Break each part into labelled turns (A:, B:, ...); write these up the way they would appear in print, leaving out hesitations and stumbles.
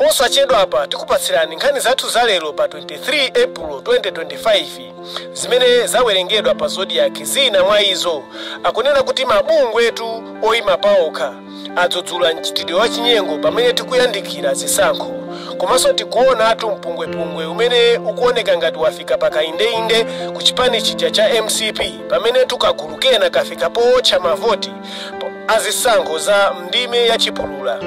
A: Posachedwa apa tikupatsirani nkhani zathu za lero pa 23 April 2025 zimene zawerengedwa pa Zodiak. Zina mwa izo akunena kuti mabungwetu oyima paokha adzudzula mchitidwe wa chinyengo pamene tikuyandikira zisankho, komanso tikuonatu mpungwepungwe umene ukuoneka ngati wafika pakaindeinde ku chipani chija cha MCP, pamene tukagulu kena kafika powotcha mavoti azisankho za ndime yachipulula.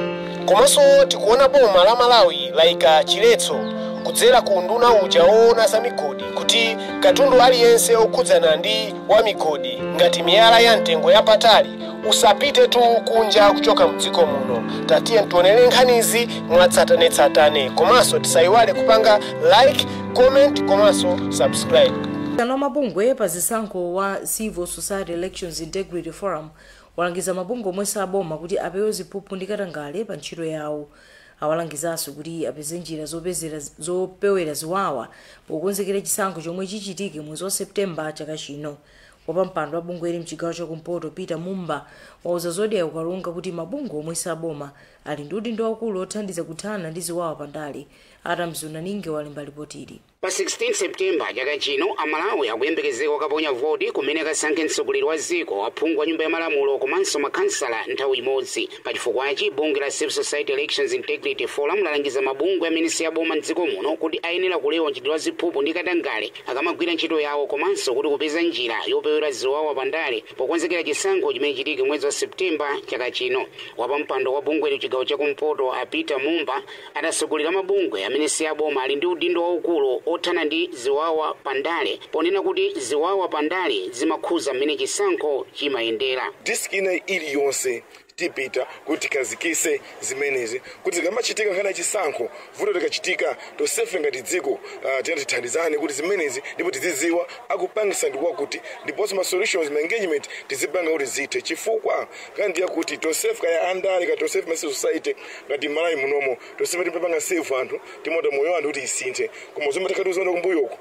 A: Komanso tikuona boma la Malawi layika chiletso kudzera ku nduna uja woona za migodi kuti katundu aliyense okhudzana ndi wa migodi ngati miyala ya mtengo yapatali usapite tu kunja kuchoka mdziko muno. Tatiye tionere nkhanizi mwatsatanetsatane, komanso tisayiwale kupanga like, comment komanso subscribe.
B: Mgwirizano mabungwe pa zisankho wa Civil Society Elections Integrity Forum walangiza mabungwe omwe saboma kuti apewe ziphuphu ndi katangale pa ntchito yawo. Awalangizanso kuti apeze njira zopewera ziwawa pokonzekera chisankho chomwe chichitike mwezi wa Septemba chaka chino. Wapampando wa bungweli mchigawo chakumpoto, Peter Mumba, wauza Zodiak Karonga kuti mabungwe omwe saboma ali ndi udindo waukulu othandiza kuthana ndi ziwawa pandale. Adams Unaninge walemba ripotili.
C: Pa 16 Septemba chaka chino, Amalawi akuyembekezeka kukaponya voti kumene akasankhe mtsogoleri wa dziko, aphungu a Nyumba ya Malamulo komanso makhansala nthawi imodzi. Pachifukwachi, bungwe la Civil Society Elections Integrity Forum lalangiza mabungwe amene si aboma mdziko muno kuti ayenera kulewa mchitidwe wa ziphuphu ndi katangale akamagwira ntchito yawo, komanso kuti kupeza njira yopewera ziwawa pandale pokonzekera chisankho chimene chitike mwezi wa Septemba chaka chino. Wapampando wa bungweli chigawo chakumpoto, a Peter Mumba, adatsogoleri mabungwe amene si aboma ali ndi udindo waukulu othana ndi ziwawa pandale, ponena kuti ziwawa pandale zimakhuza mmene chisankho chimayendera.
D: District ina iliyonse tipita kuti tikazikise zimenezi, kuti zikamachitika nkhani yachisankho, vuto likachitika, tonsefe ngati dziko tiyeni tithandizane kuti zimenezi ndipo tizidziwa akupangisa ndikuwa kuti, ndiponso ma solutions, ma engagement tizipanga kuti zithe, chifukwa nkhani ndiye kuti tonsefe, kaya andale, kaya tonsefe ma civil society, ngati Malawi munomo tonsefe timapanga serve anthu, timota moyo wa anthu kuti isinthe. Koma zomwe takatiuzana kumbuyoko,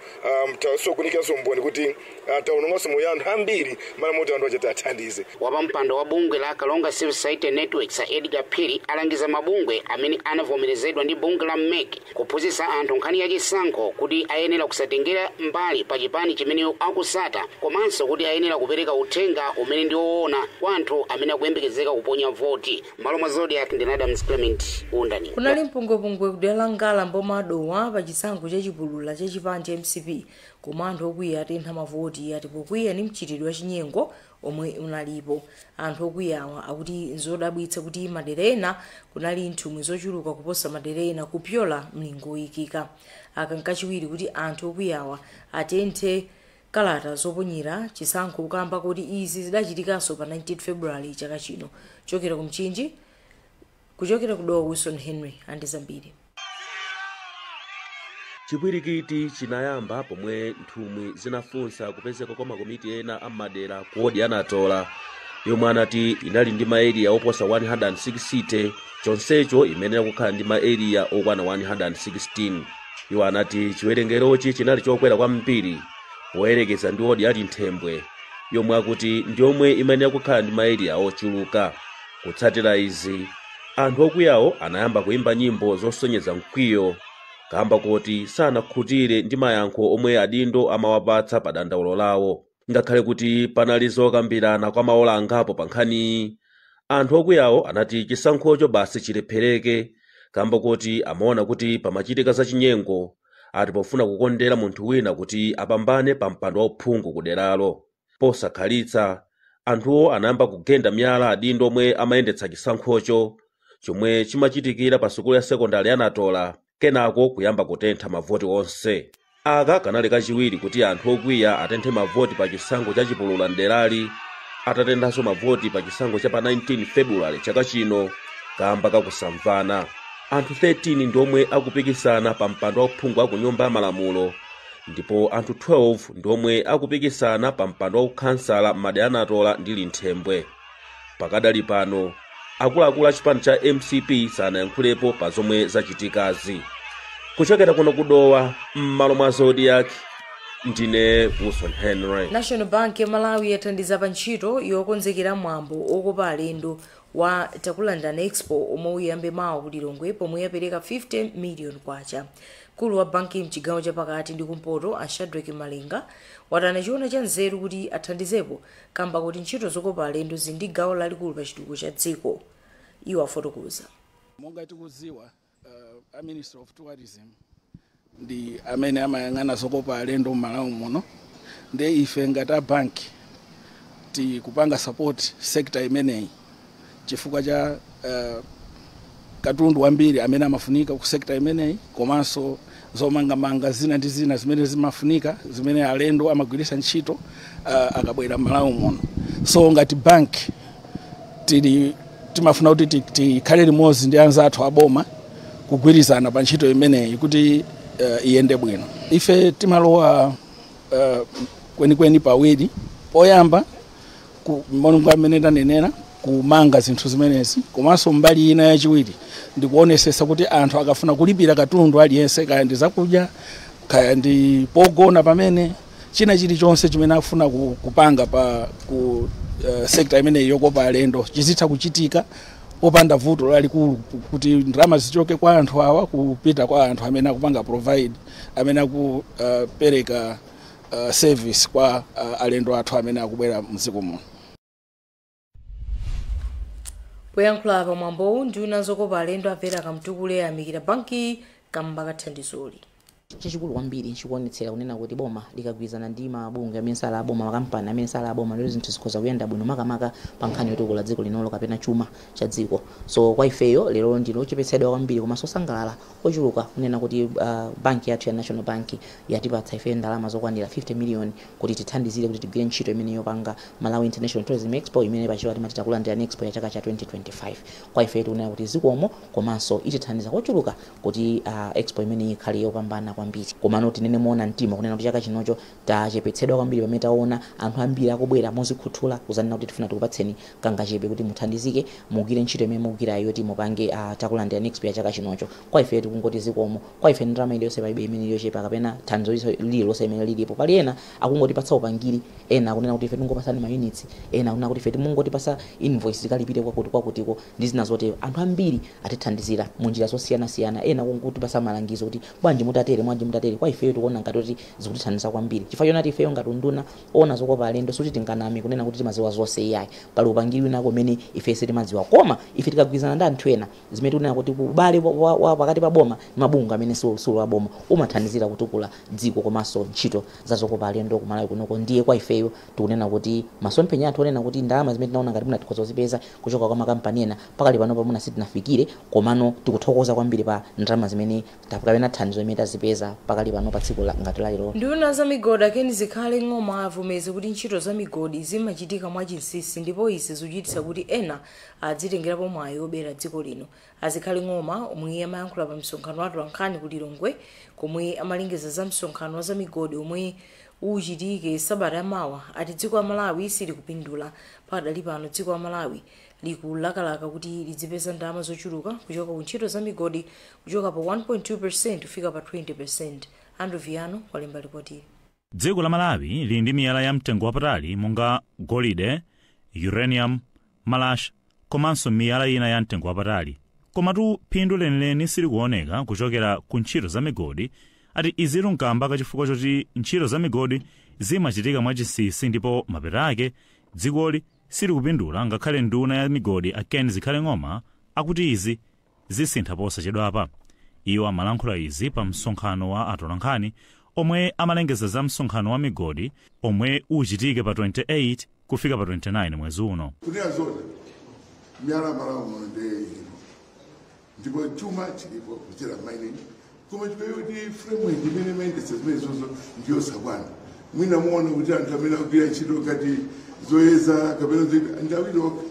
D: tasokunikiranso mboni kuti taononganso moyo anthu ambiri mana moti anthu aja tiathandize.
C: Wapampando wa bungwe la Kalonga Civil Society Networks, Edgar Phiri, alangiza mabungwe amene anavomerezedwa ndi bungwe la MEC kuphunzitsa anthu nkhani ya chisankho kuti ayenera kusatengera mbali pa chipani chimene akusata, komanso kuti ayenera kupereka uthenga umene ndi woona kwa anthu amene akuyembekezeka kuponya voti. Malo mwa Zodiak, ndine Adams Clement Undani.
B: Kunali mpungwepungwe kudera la Ngala mboma Dowa pa chisankho chachipulula cha chipani cha MCP, koma anthu okwiya atentha mavoti, ati pokwiya ndi mchitidwe wa chinyengo omwe unalipo. Anthu okwiyawa akuti nzodabwitsa kuti madera ena kunali nthumwi zochuluka kuposa madera ena kupyola mlingo oyikika. Aka nkachiwiri kuti anthu okwiyawa atenthe kalata zoponyera chisankho, kukamba kuti izi zidachitikanso pa 19 February chaka chino. Kuchokera ku Mchinji, kuchokera ku Dowa, Wilson Henry andi zambiri.
E: Chipwirikiti chinayamba pomwe nthumwi zinafunsa kupezeka kwa makomiti ena amadera kodi anatola yomwe anati inali ndi ma area oposa 160, chonsecho imenera kukhala ndi ma area okwana 116. Iwo anati chiwerengerochi chinali chokwera kwambiri poyerekeza ndi wodi ya Linthembwe yomwe akuti ndiyomwe imayenera kukhala ndi ma area ochuluka. Kutsatira izi, anthu okwiyawo anayamba kuyimba nyimbo zosonyeza mkwiyo kamba kuti sanakhutire ndi mayankho omwe adindo amawapatsa pa dandaulo lawo. Ngakhale kuti panali zokambirana kwa maola angapo pa nkhaniyi, anthu okwiyawo anati chisankhocho basi chilephereke kamba kuti amaona kuti pamachitika zachinyengo, ati pofuna kukondera munthu wina kuti apambane pa mpando wauphungu kuderalo. Posakhalitsa, anthuwo anayamba kugenda miyala adindo omwe amayendetsa chisankhocho chomwe chimachitikira pa sukulu ya sekondari ya Natola, kenako kuyamba kutentha mavoti onse. Aka kanali kachiwiri kuti anthu okwiya atenthe mavoti pa chisankho cha chipulula mderali, atatenthanso mavoti pa chisankho cha pa 19 Februwale chaka chino kamba kakusamvana. Anthu 13 ndi omwe akupikisana pa mpando wauphungu wa ku Nyumba ya Malamulo, ndipo anthu 12 ndi omwe akupikisana pa mpando waukhansala m'madera Anatola ndi Linthembwe. Pakadali pano, akuluakulu a chipani cha MCP sanayankhulepo pa zomwe zachitikazi. Kuchokera kuno kuDowa, m'malo mwa Zodiak, ndine Wilson Henry.
B: National Bank ya Malawi yathandiza pa ntchito yokonzekera mwambo okopa alendo wa Takulandirani Expo omwe uyambe mawa ku Lilongwe, pomwe yapereka 50 million kwacha. Mkulu wa banki mchigawo chapakati ndi kumpoto, a Shadrack Malinga, wati anachiona cha nzeru kuti athandizepo kamba kuti ntchito zokopa alendo zili ndi gawo lalikulu pa chitukuko cha dziko. Iwo afotokoza.
F: Monga tikudziwa, a Minister of Tourism ndi amene amayang'ana zokopa alendo m'Malawi muno. Ndiye ife ngati a banki tikupanga support sector imeneyi chifukwa cha katundu wambiri amene amafunika ku sector imeneyi, komanso zomangamanga zina ndi zina zimene zimafunika, zimene alendo amagwiritsa ntchito akabwera m'Malawi muno. So ngati bank tili timafuna kuti tikhale limodzi ndi anzathu aboma kugwirizana pa ntchito imeneyi kuti iyende bwino. Ife timalowa kwenikweni pawiri. Poyamba, monga amene tanenera, kumanga zinthu zimenezi, komanso mbali ina yachiwiri ndikuonesesa kuti anthu akafuna kulipira katundu aliyense, kaya ndi zakudya, kaya ndi pogona, pamene china chilichonse chimene akufuna kupanga pa ku sector imeneyi yokopa alendo chizitha kuchitika popanda vuto lalikulu, kuti ndalama zichoke kwa anthu awa kupita kwa anthu amene akupanga provide, amene akupereka service kwa alendo athu amene akubwera mdziko muno.
B: Poyankhula pamwambowu, nduna zokopa alendo a Vera Kamtukule ayamikira banki kamba kathandizoli.
G: Chachikulu kwambiri chikuonetsera kunena kuti boma likagwirizana ndi mabungwe amene sali aboma, makampani amene sali aboma, lero zinthu zikhoza kuyenda bwino, makamaka pa nkhani yotukula dziko linolo kapena chuma cha dziko. So kwa ifeyo lero ndilo ochepetsedwa kwambiri komanso osangalala ochuluka kunena kuti banki yathu ya National Bank yatipatsa ifeyo ndalama zokwanira 50 million kuti tithandizire kuti tigwire ntchito imene yopanga Malawi International Tourism Expo, imene pachiwa timati Takulandirani Expo ya chaka cha 2025. Kwa ifeyo tikunena kuti zikomo, komanso itithandiza kochuluka kuti expo imene ikhale yopambana kwambiri. Komano tinene moona mtima kunena kuti chaka chinocho tachepetsedwa kwambiri pamene taona anthu ambiri akubwera mozikhuthula kuzanena kuti tifuna tikupatseni kangachepe kuti muthandizike, mugwire ntchito imene mugwirayo yoti mupange Takulandirani Expo ya chaka chinocho. Kwa ife tikungoti zikomo. Kwa ife ndalama iliyonse palibe imene yochepa kapena thandizo lililonse imene lilipo. Pali ena akungotipatsa upangiri, ena akunena kuti ife tingopasani ma units, ena akunena kuti ife timungotipasa invoice tikalipire kwakuti kwakutiko ndi zina zotero. Anthu ambiri atithandizira mu njira zosiyanasiyana, ena kungotipasa malangizo kuti bwanji mutatere, bwanji mutatere. Kwa ifeyo tikuona ngati kuti zikutithandiza kwambiri, chifukwa chonati ifeyo ngati unduna ona zokopa alendo suti tinganami kunena kuti timadziwa zonse, iyayi. Pali upangiri winako umene ife sitimadziwa, koma ife tikagwirizana ndi anthu ena, zimene tikunena kuti ubale wa pakati pa boma ndi mabungwe amene suli wa boma umathandizira kutukula dziko komanso ntchito za zokopa alendo kumalawi kunoko. Ndiye kwa ifeyo tikunena kuti masomphenya athu onena kuti ndalama zimene tinaona ngati muna tikhoza kuzipeza kuchoka kwa makampani ena, pakali pano pamuna sitinafikire, komano tikuthokoza kwambiri pa ndalama zimene kapena thandizo imene tazipeza pakali pano pa tsiku ngati la lero.
B: Nduna za migodi Ken Zikhale Ng'oma avomeza kuti ntchito za migodi zimachitika mwachinsinsi, ndipo izi zikuchititsa kuti ena adzitengerapo mwayi obera dziko lino. Azikhale Ng'oma, omwe amayankhula pa msonkhano wa atolankhani ku Lilongwe komwe amalengeza za msonkhano wa za migodi omwe uchitike sabata yamawa, ati dziko la Malawi silikupindula pakadali pano. Dziko la Malawi likulakalaka kuti lidzipeza ndalama zochuluka kuchoka ku ntchito za migodi, kuchoka pa 1.2 kufika pa 20. Andrew Viano walemba ripoti.
H: Dziko la Malawi lili ndi miyala ya mtengo wapatali monga golide, uranium, malasha komanso miyala ina ya mtengo wapatali, komatu phindu lenileni silikuoneka kuchokera ku ntchito za migodi. Ati izitu nkamba kachifukwa choti ntchito za migodi zimachitika mwachinsinsi, ndipo mapeto ake dzikoli silikupindula, ngakhale nduna ya migodi a Ken Zikhale Ng'oma akuti izi zisintha posachedwapa. Iwo amalankhula izi pa msonkhano wa atolankhani omwe amalengeza za msonkhano wa migodi omwe uchitike pa 28 kufika pa 29 mwezi uno.
I: Kunena zona, miyala Malawi muno ndiye ilipo, ndipo chuma chilipo kuchera mining, koma chifukwa kuti framework imene imayendetsa zimene zozo ndiyosakwana. Mwina muona kuti anthu amene akugwira ntchito ngati zoyeza kapena zoita ndi awiri okha.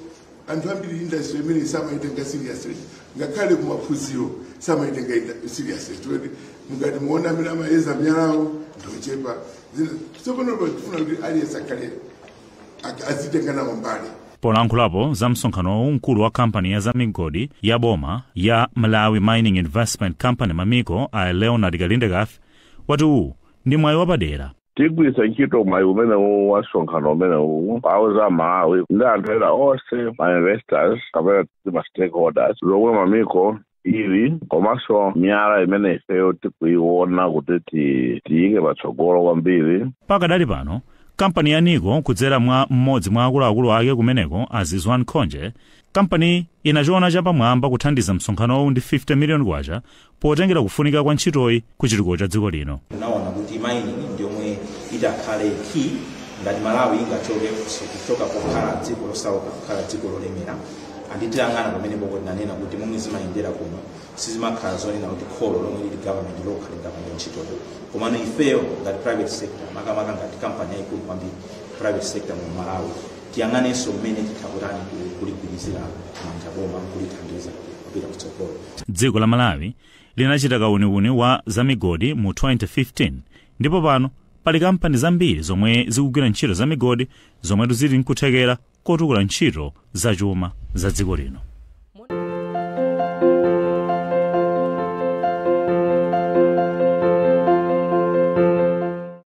I: Anthu ambiri industry imene samaitenga seriously, ngakhale kumaphunziro samaitenga seriously, chifukwa mungati muona amene amayeza miyalawo ndochepa. Tsopano tifuna kuti aliyense akhale azitenga nawo mbali.
H: Polankhulapo za msonkhanowu, mkulu wa kampani ya zamigodi ya boma ya Malawi Mining Investment Company, MAMICO, a Leonard Kalindekafe, wati uwu ndi mwayi wapadera.
J: Tigwiritsa ntchito mwayi umenewu wa msonkhano umenewu kuwauza Malawi ndi anthu ena onse, ma investors kapena ma stakeholders, zomwe Mammiko ili komanso miyala imene ifeyo tikuiona kuti tiyike patsogolo kwambiri.
H: Pakadali pano, kampani ya Nico, kudzera mwa mmodzi mwa akuluakulu ake kumeneko, Azizwan Khonje, kampani inachiona chapamwamba kuthandiza msonkhanowu ndi 50 miliyoni kwacha potengera kufunika kwa ntchitoyi ku chitukuko cha dziko lino.
K: Unaona kuti mining ndiyomwe itakhale key ngati Malawi ingachoke kuchoka pokhala dziko losauka kukhala dziko lolemera. Anditiyang'ana pamenepo kuti nanena kuti momwe zimayendera kuno, sizimakhala zonena kuti kholo lomwe lili government lokha lingapange ntchitoyo, komano ifeyo ngati private sector, makamaka ngati kampani yayikulu kwambiri private sector mu Malawi, tiyang'anenso mmene titha kutani kuligwirizira manja boma kulithandiza kupita kutsogolo.
H: Dziko la Malawi linachita kauniuni wa zamigodi mu 2015, ndipo pano pali kampani zambiri zomwe zikugwira ntchito za migodi zomwe zili nkuthekera kotukula ntchito zachuma za dziko lino.